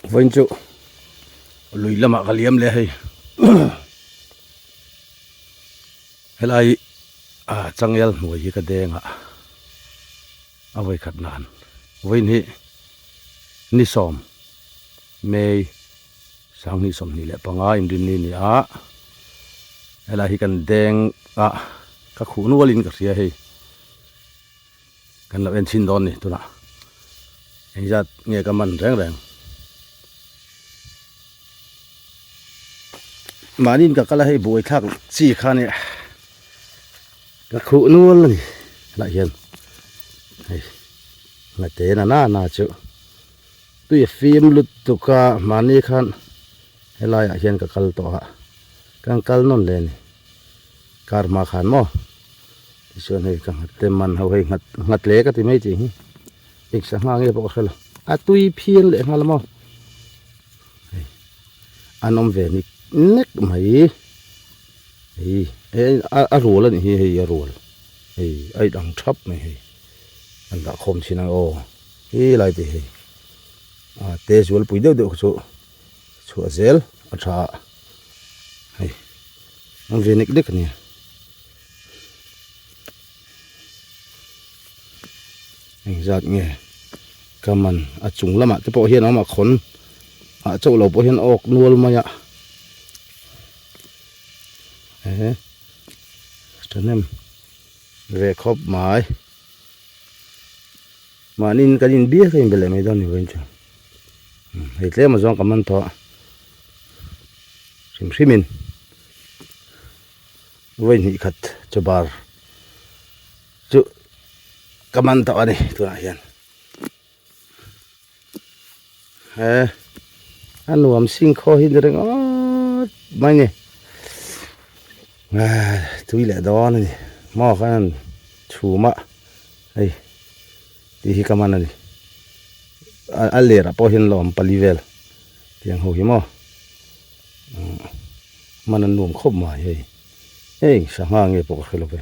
Vawiin chu lui lamah ka liam leh a hei helai ah changel hnuai hi ka deng a a vawikhat nan vawiin hi ni sawm May sanghnih 25 inrinni a ni a helai hi kan deng a ka khuh nualin ka hria hei. Kan lo en chhin dawn ni tunah engzat nge ka man reng reng. Mahniin ka kal a hei buai thlak chi kha nia ka khuh nual a ni helaiah hian hei ngate na na na chu tui a fim lutuk a mahni khan helaiah hian ka kal tawh a kan kal nawn leh a ni kar hma khan maw. Tichuan hei ka nghat te man ho hei nghat nghat hle ka ti mai tih hi eng sangha nge pawh ka hre lo a tui phian leh nghal maw hei an awm ve nik nek mai hei hei a rual a nih hi hei a rual hei a in ang thap mai hei an dah khawm thin ang aw he lai te hi a te zualpui deuh deuh kha chu chhuah zel a tha a hei awm ve nek nek a nia. Engzat nge ka man a chung lamah te pawh hian a awm a khawn ah chauh lo pawh hian a awk nual mai a eh thahnem ve khawp mai mahniin kan inbiak a inbe leh mai dawn ni vawiin chu hei tlem a zawng ka man tawh hrim hrimin. Vawi hnih khat chu bar chu ka man tawh a ni tunah hian he a nuam sing khaw hi ni ringawt mai ni tui leh dawn a ni maw khan an chhum a hei tih hi ka man a ni a lerah pawh hian la awm pali vel tiang ho hi maw. Hman an nuam khawp mai hei heng sangha nge pawh ka hre lo ve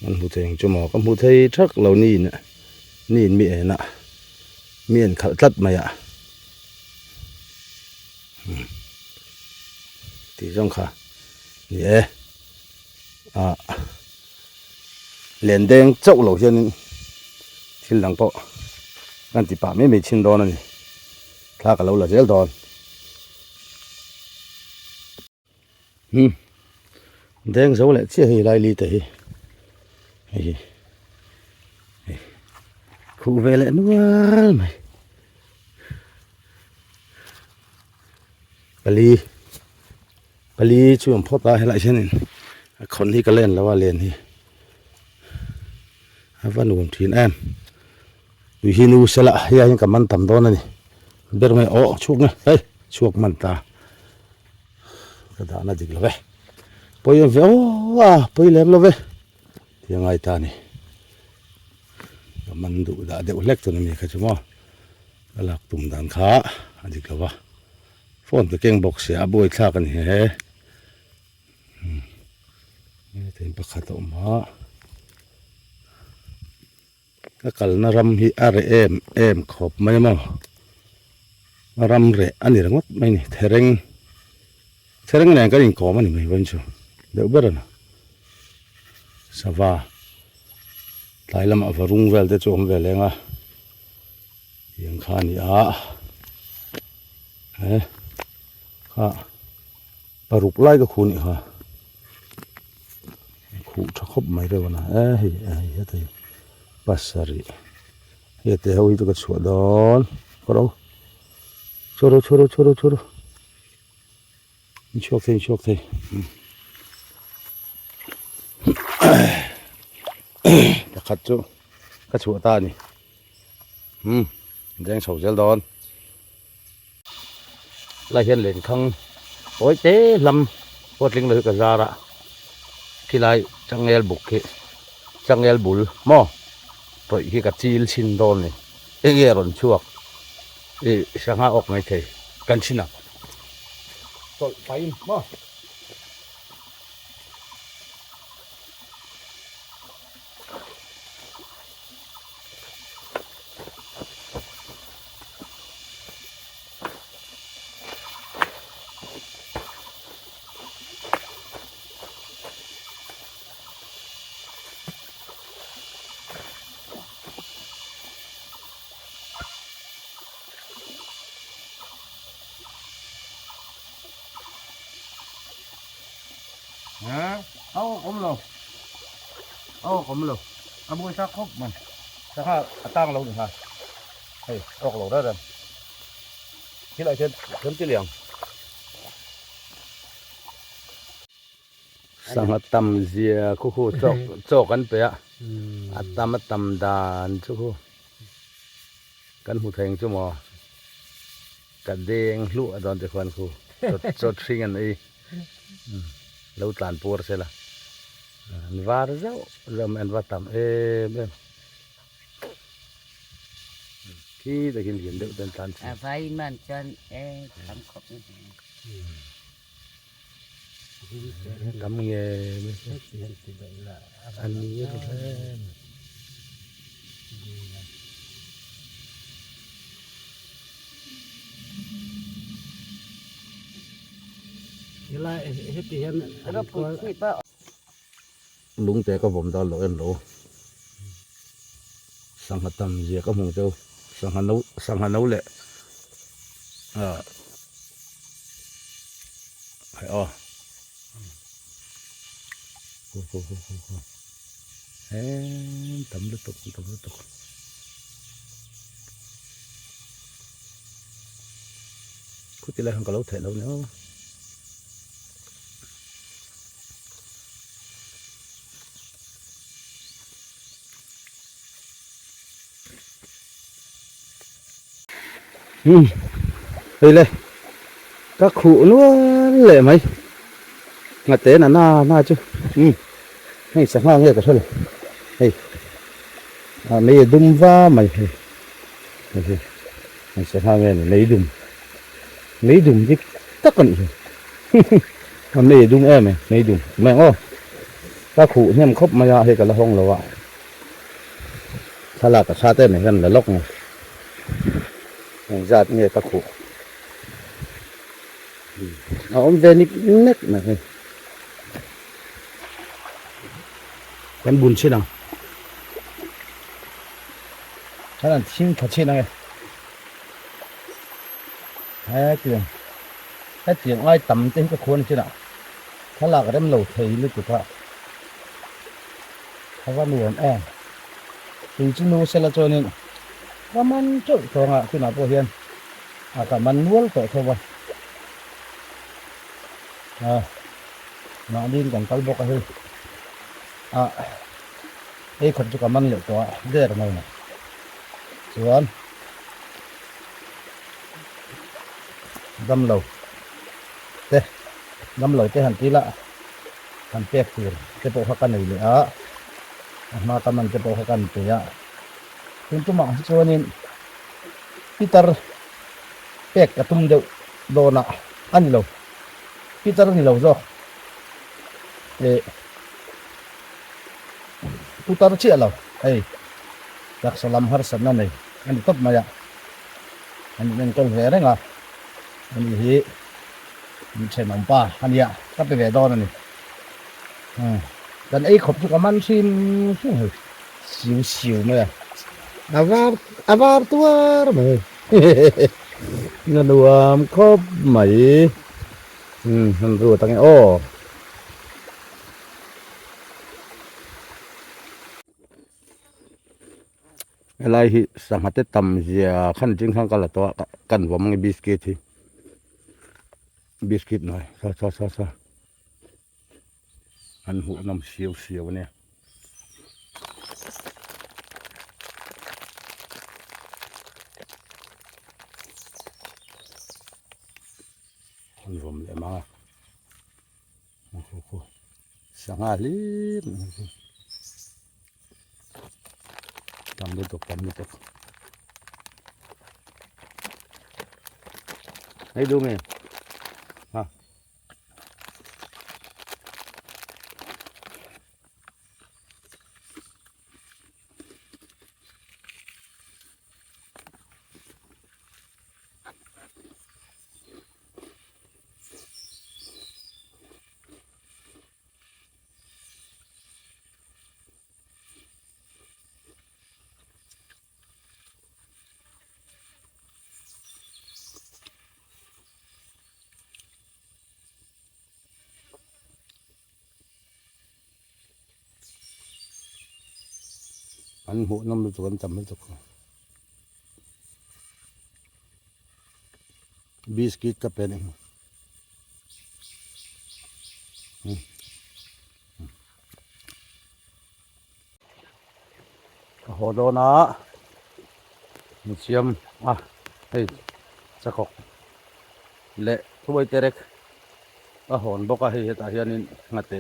an hmu thei ang chu maw ka hmu thei thak lo niin niin mi en a mi en khalh tlat mai a tih zawng kha ni e ah len deng chauh lo hianin thil dang pawh kan ti pah mai mai thin dawn a ni. Thla ka lo la zel dawn. Hmm. Deng zo leh chiah hei lai li te hi. Hei hi. Hei. Khuh ve leh nual mai. Pali. Pali chu an phawt a helai hianin a khawn hi ka len lo a len hi. A va nuam thin em. Tui hi nu sela hei ah hian ka man tam dawn a ni ber mai aw chhuak nge hei chhuak man ta ka dahna dik lo ve pawi em ve aw a pawi lem lo ve ti a ngai ta a ni ka man duh dah deuh hlek chuan a mi kha chu maw ka lak tum dan kha a dik lo va phone ka keng bawk sia a buai thlak a ni he. Heng pakhat a awm a. Ka kalna ram hi a reh em em khawp mai a maw ram reh a ni ringawt mai a ni thereng thereng nen kan inkawm a ni mai vawiin chu deuh ber a ni sava tlai lamah varung vel te chu a awm ve leng a tiang kha a ni a he kha paruk lai ka khuh a nih kha. Khuh tha khawp mai reuh a na e hei hei heta hi pasarih hei te ho hi chu ka chhuah dawn kawr ro chhuah ro chhuah ro chhuah ro chhuah ro in chhuak thei in chhuak thei pakhat chu ka chhuah ta a ni umm deng chho zel dawn. Lai hian lenkhang tawi te hlam pawh tling lo hi ka zar a. Khilai changel buk khi changel bul maw tawih khi ka chil chhin dawn ni eng nge rawn chhuak ih sangha awk mai thei kan chhin ang chawlh pahin maw. A awk awm lo a awk awm lo a buai thlak khawp mai sangha a tang lo ni kha hei awk lo reng reng thil ah hian kan ti liang sangha tam zia khu khu chawk chaw kan pe a a tam a tam dan chu khu kan hmu thei ang chu maw. Ka deng hluah a dawn te khuan khu chawt hring an ei lo tlan puar se la an var zauh zauh mai an va tam em em khi takin lian deuh te an tlan thin. A vai man chuan e tam khawp mai. Tam nge mai an ni ru hle mai. Lungte ka vawm dal loh en lo sangha tam zia ka hmu cheu sangha no sangha no leh ah hei aw hu hu hu hu hu tam lutuk tam lutuk. Khuti lai khan ka lo theih lo nia. Hmm. Hei le. Ka khuh nual leh mai. Ngate na na na chu. Hmm. Hei sangha nge ka hre lo. Hei. A mei a dum va mai hei. Hei hi hei sangha nge ni mei dum mei dum dik tak a nih hi a mei a dum em e mei dum mai ang aw ka khuh hnem khawp mai a hei ka la hawng lo a thlalak a tha te mai hian la lawk nge eng zat nge ka khuh a awm ve nik nek mai hei kan bun chhin ang. Khan an thing tha chin ange hetiang hetiang ai tam te hi ka khuan chin ah thlalak rem lo thei lutuk a a va nuam em tui chu nu sela chuanin ka man teuh tawng a tunah pawh hian a ka man nual tawh tho va a mahniin kan kal bawk a hei a. Hei khawp chu ka man leh tawh a der mai mai chuan damlo te damlo te han tila han pek tur te pawh kha ka nei leh a a hma ka man te pawh kha ka han pe a tun tumah hi chuanin pitar pek ka tum deuh dawn a a ni lo pitar a ni lo zawk eh. Putar chiah lo hei taksa lam harsatna nei a ni tawp mai a, an in enkawl ve reng a, ani hi min thenawm pa a nia ka pe ve dawn a ni umm kan ei khawp chu ka man hrim hrim hei siu siu mai a, a var a var tuar mai hei a nuam khawp mai umm han ruat ang e aw. Helai hi sangha te tam zia khan ching khan ka la tawh a kan vawm ange biscuit hi biscuit mai sa sa sa sa an hmuh nawm siau siau ania. An vawm leh mang a. Sangha hlir mai hi. Tam lutuk tam lutuk. Hei duh nge? Ha. An hmuh nawm lutuk an tam lutuk biscuit ka pe a ni. Ka haw dawn a mi siam a hei chakawk leh thuai terek a hawn bawk a hei hetah hianin nghate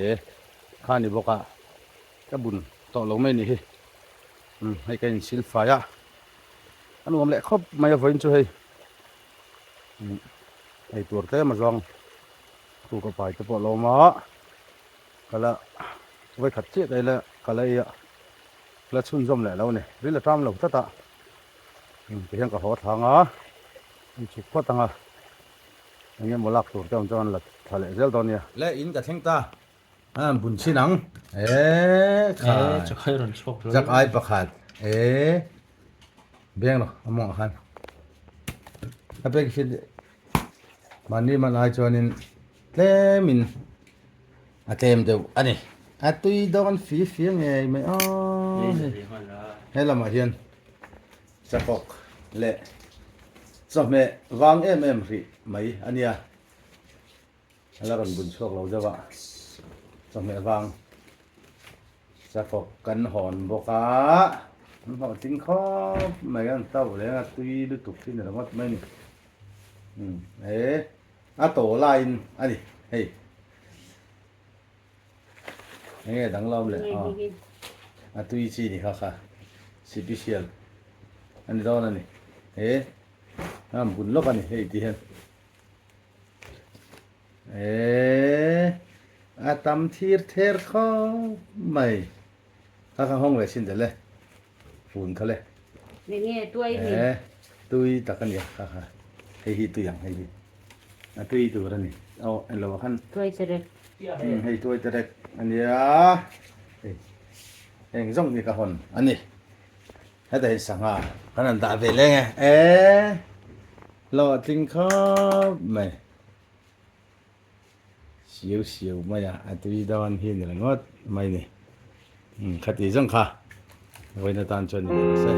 kha a ni bawk a ka bun tawh lo mai a ni hi hei ka insil fai a a nuam leh khawp mai a vawiin chu hei. Ei tur tlem a zawng thu ka pai te pawh a lo awm a ka la vawi khat chiah ka ila ka la ei a ka la chhunzawm leh lo a ni ril a ṭam lo tlat a ti hian ka haw thlang a in chhuk phawt ang a eng emaw lak tur te awm chuan la thla leh zel dawn nia. Le in ka thleng ta a bun chhin ang e khai chak ai pakhat e. Beng lo a mawngah khan a pek hi mahni man ai chuanin tlemin a tlem deuh a ni a tui dawn fi fi ngei mai aw he lamah hian chakawk leh chawhmeh vang em em rih mai a nia a la rawn bun chhuak lo deuh a chawhmeh vang. Chakawk kan hawn bawk a, an hlawhtling khawp mai an tauh leng a tui lutuk hi ni ringawt mai a ni. Umm he a tawh laiin a ni hei enge danglam leh aw a tui chi ni kha kha sipisial a ni dawn a ni he a bun lawk a ni hei ti hian. Eee a tam thir ther khawp mai kha kha hawng ve sin tel e fun kha le Enge tuai mi ee tui tak a nia kha kha hei hi tui ang hei hi a tui tur a ni aw englo ah khan tuai terek hei tuai terek a nia hei heng zawng hi ka hawn a ni heta hi sangha kan han dah ve leng e ee hlawhtling khawp mai. Siau siau mai a, a tui dawn hi ni ringawt mai ni. Umm khati zawng kha vawiin atan chuan ni lo se.